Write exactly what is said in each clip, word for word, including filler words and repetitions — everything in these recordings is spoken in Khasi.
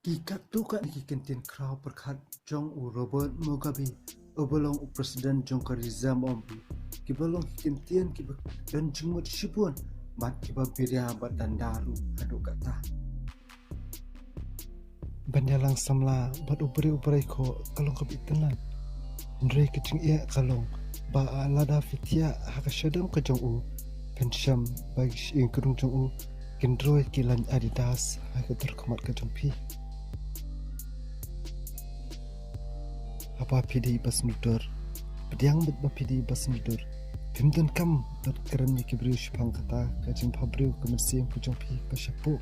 Ki katto katne ki kyntien khraw pyrkhat jong u Robert Mugabe, uba long u president jong ka Reserve Army, kiba long ki kyntien kiba don jingmut shibun, bad kiba biria bad danda ruh haduh katta. Ban ïalang samla bad u briew u briew ka long kaba itynnad. Hynrei ka jingeh ka long ba lada phi thiah ha ka shadem ka jong u, phin shem ba ki shyieng kdung jong u kin roi ki lain Adidas ha ka dur khmat ka jong phi. Haba phi dei ba sngewdur, pdiang bad ba phi dei ba sngewdur, phim donkam ban kren ïa ki briew shaphang kata ka jingbhabriew ka mynsiem ka jong phi ka shapoh.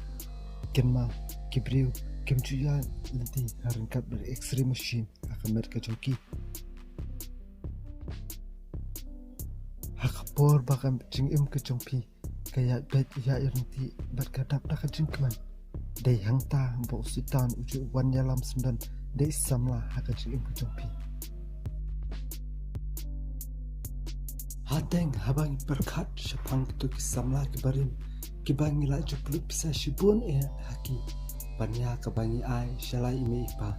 Kynmaw, ki briew kim ju ïaid lynti ha ryngkat bad X-ray machine ha ka met ka jong ki. Ha ka por ba ka jingim ka jong phi ka ïaid beit ïaid lynti bad ka dap da ka jingkmen, dei hangta ba u Soitan u ju wan ïalam syndon da i samla ha ka jingim ka jong phi. Hadien haba ngi pyrkhat shaphang kito ki samla kiba rim, kiba ngi la ju pynlut pisa shibun eh ha ki ban ïa kaba ngi ai sha la i mei i pa,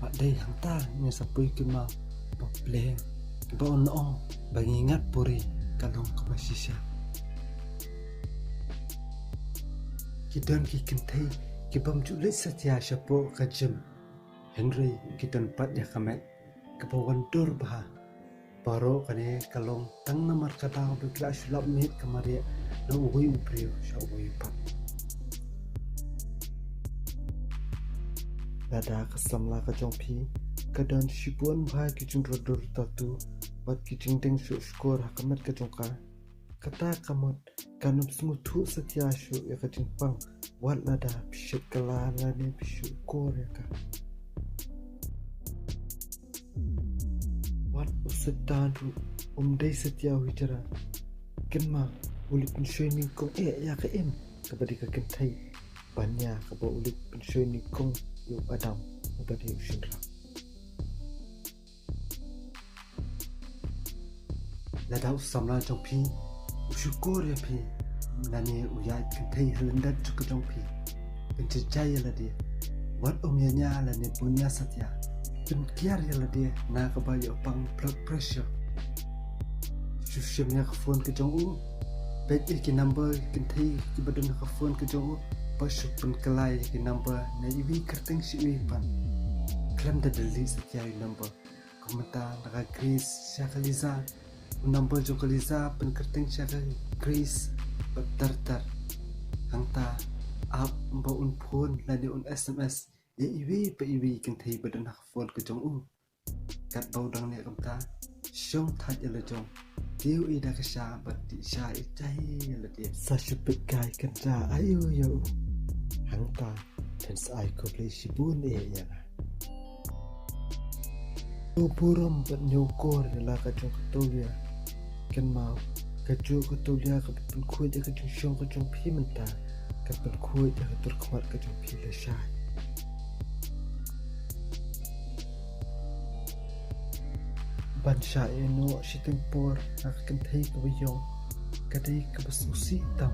bad dei hangta ngi sa poi kynmaw ba Blei, kiba un ong ba ngi ngat puri ka long kaba shisha. Ki don ki kynthei kibym ju leit satia shapoh ka gym, hynrei ki don pat ïa ka met kaba wan dur bha. Baroh kane ka long tang namar ka daw ba ki la shu lap miet ka mareh na uwei u briew sha uwei pat. Lada ka samla ka jong phi ka don shibun bha ki jingdor dur tattoo bad ki jingdeng shuh shkor ha ka met ka jong ka, kata ka mut kan ym sngewthuh satia shuh ïa ka jingpang, wat lada phi shet kylla lane phi shu kor ïa ka. Wat u Soitan ruh um dei satia u hijrah. Kynmaw, u leit pynshoi nyngkong eh ïa ka Im kaba dei ka kynthei, ban ïa kaba u leit pynshoi nyngkong ïa u Adam uba dei u shynrang. Lada u samla jong phi u shu kor ïa phi lane u ïaid kynthei ha lyndet jong ka jong phi, phin jai ïa lade. Wat ym ïa nia lane bun ïa satia. Pynkiar ïa lade na kaba ïoh pang blood pressure. Shu shim ïa ka phone ka jong u, peit ïa ki number kynthei kiba don ha ka phone ka jong u, bad shu pynkylla ïa ki number na iwei kyrteng sha iwei pat. Khlem da delete satia ïa u number. Kumta na ka Grace sha ka Liza, u number jong ka Liza pynkyrteng sha ka Grace, bad ter ter. Hangta ap ba un phone lane un S M S ïa iwei pa iwei kynthei ba don ha ka phone ka jong u. Katba u dang leh kumta, shong thait ïa la jong, tiew ïa da ka sha bad dih sha ïa jai ïa lade. Sa shu peit kai kynja aiu ïa u. Hangta phin sa ai khublei shibun eh ïa nga. Ñiew burom bad ñiew kor ïa la ka jong ka tawlia. Kynmaw, kajuh ka tawlia kaba pynkhuid ïa ka jingshong ka jong phi mynta, ka pynkhuid ïa ka dur khmat ka jong phi lashai. Ban shah ïehnoh shiteng por ha ka kynthei kaba ïong, ka dei kaba sngewsih tam.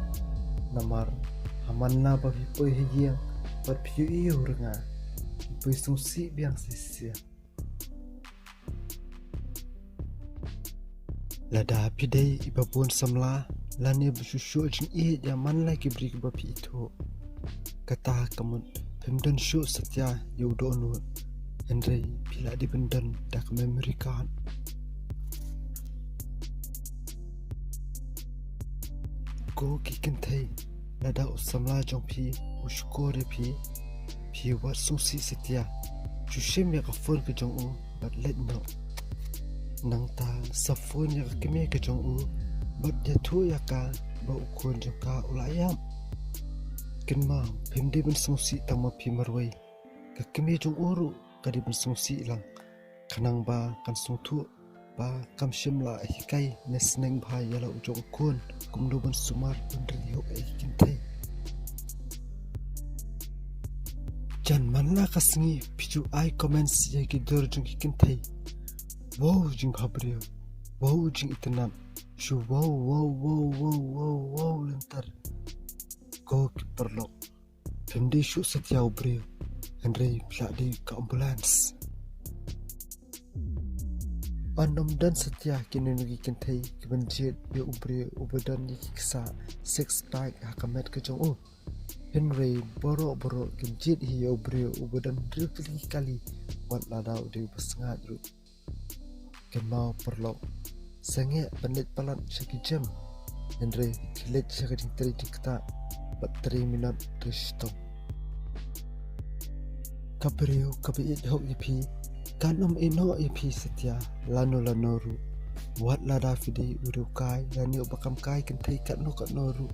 Namar ha man la ba phi poi ha ïing bad phi ïohi ïa u rnga, phi poi sngewsih biang shisha. Lada phi dei iba bun samla lane ba shu shuh jingïeit ïa man la ki briew kiba phi ithuh, kata ka mut phim don shuh satia ïa u dohnud. Hynrei phi la dei ban don da ka memory card. Ko ki kynthei, lada u samla jong phi u shu kor ïa phi, phi wat sngewsih satia. Shu shim ïa ka phone ka jong u bad leit noh. Nangta sa phone ïa ka kmie ka jong u bad ïathuh ïa ka ba u khun jong ka u la ïap. Kynmaw, phim dei ban sngewsih tang ma phi marwei. Ka kmie jong u ruh ka dei ban sngewsih lang, khnang ba kan sngewthuh ba kam shym la hikai ne sneng bha ïa la u jong u khun kumno ban sumar ban ri hok ïa ki kynthei. Jan man la ka sngi phi ju ai comments ïa ki dur jong ki kynthei. Wow jingbhabriew, wow jingitynnad, shu wow wow wow wow wow wow lynter. Ko ki paralok, phim dei shuh satia u briew. Hynrei phi lah dei ka ambulance. Yn ym don satia kino kino ki kynthei ki ban jied ïa u briew uba don ïa ki ksah six pack ha ka met ka jong u. Hynrei baroh baroh kin jied hi ïa u briew uba don hynriew tylli ki kali, wat lada u dei uba sngaid ruh. Kynmaw paralok, sngewbha ban leit palat sha ki gym. Hynrei ki leit sha ka jingtrei jingktah bad trei minot trei shitom. Ka briew kaba ïeit hok ïa phi kan ym ïehnoh ïa phi satia lano lano ruh, wat lada phi dei u riewkai lane uba kam kai kynthei katno katno ruh.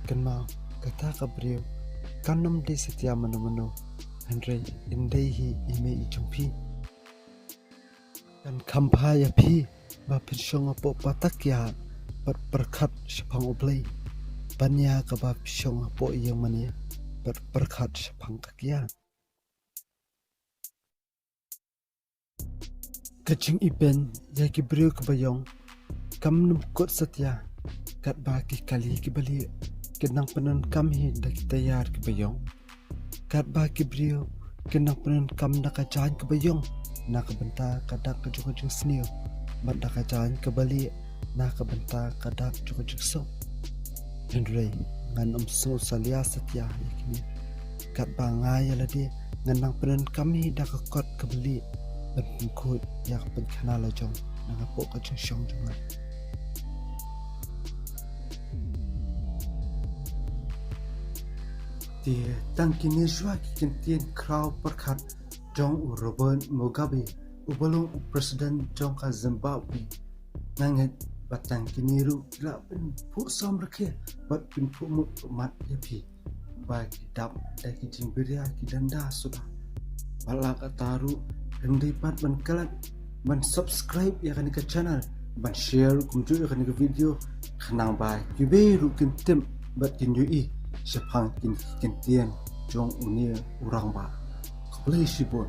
Kynmaw, kata ka briew kan ym dei satia mano mano, hynrei yn dei hi i mei i jong phi. Kan kham bha ïa phi ba phin shong hapoh pata kiad bad pyrkhat shaphang U Blei, ban ïa kaba phin shong hapoh ïing mane bad pyrkhat shaphang ka kiad. Ka jingibeiñ ïa ki briew kiba ïong kam nym kut satia, katba ki kali kiba lieh kin nang pyndonkam hi da ki taïar kiba ïong. Katba ki briew kin nang pyndonkam da ka jaiñ kaba ïong na ka bynta ka dak ka jong ka jingsniew, bad da ka jaiñ kaba lieh na ka bynta ka dak jong ka jingsuk. Hynrei ngan ym sngewsalia satia ïa kine, katba nga ïa lade ngan nang pyndonkam hi da ka kot kaba lieh ban pynkhuid ïa ka pynkhana la jong na ka pok ka jingshong jong nga. Te tang kine shuwa ki kyntien khraw pyrkhat jong u Robert Mugabe, uba long u president jong ka Zimbabwe. Nga ngeit ba tang kine ruh ki lah pynphuh sam rakhe bad pynphuh mut pynmat ïa phi ba ki dap da ki jingbiria ki danda suda. Bad la kata ruh, ym dei pat ban klet ban subscribe ïa kane ka channel, ban share kumjuh ïa kane ka video, khnang ba kiwei ruh kin tip bad kin ïohi shaphang kine ki kyntien jong une u rangbah. Khublei shibun.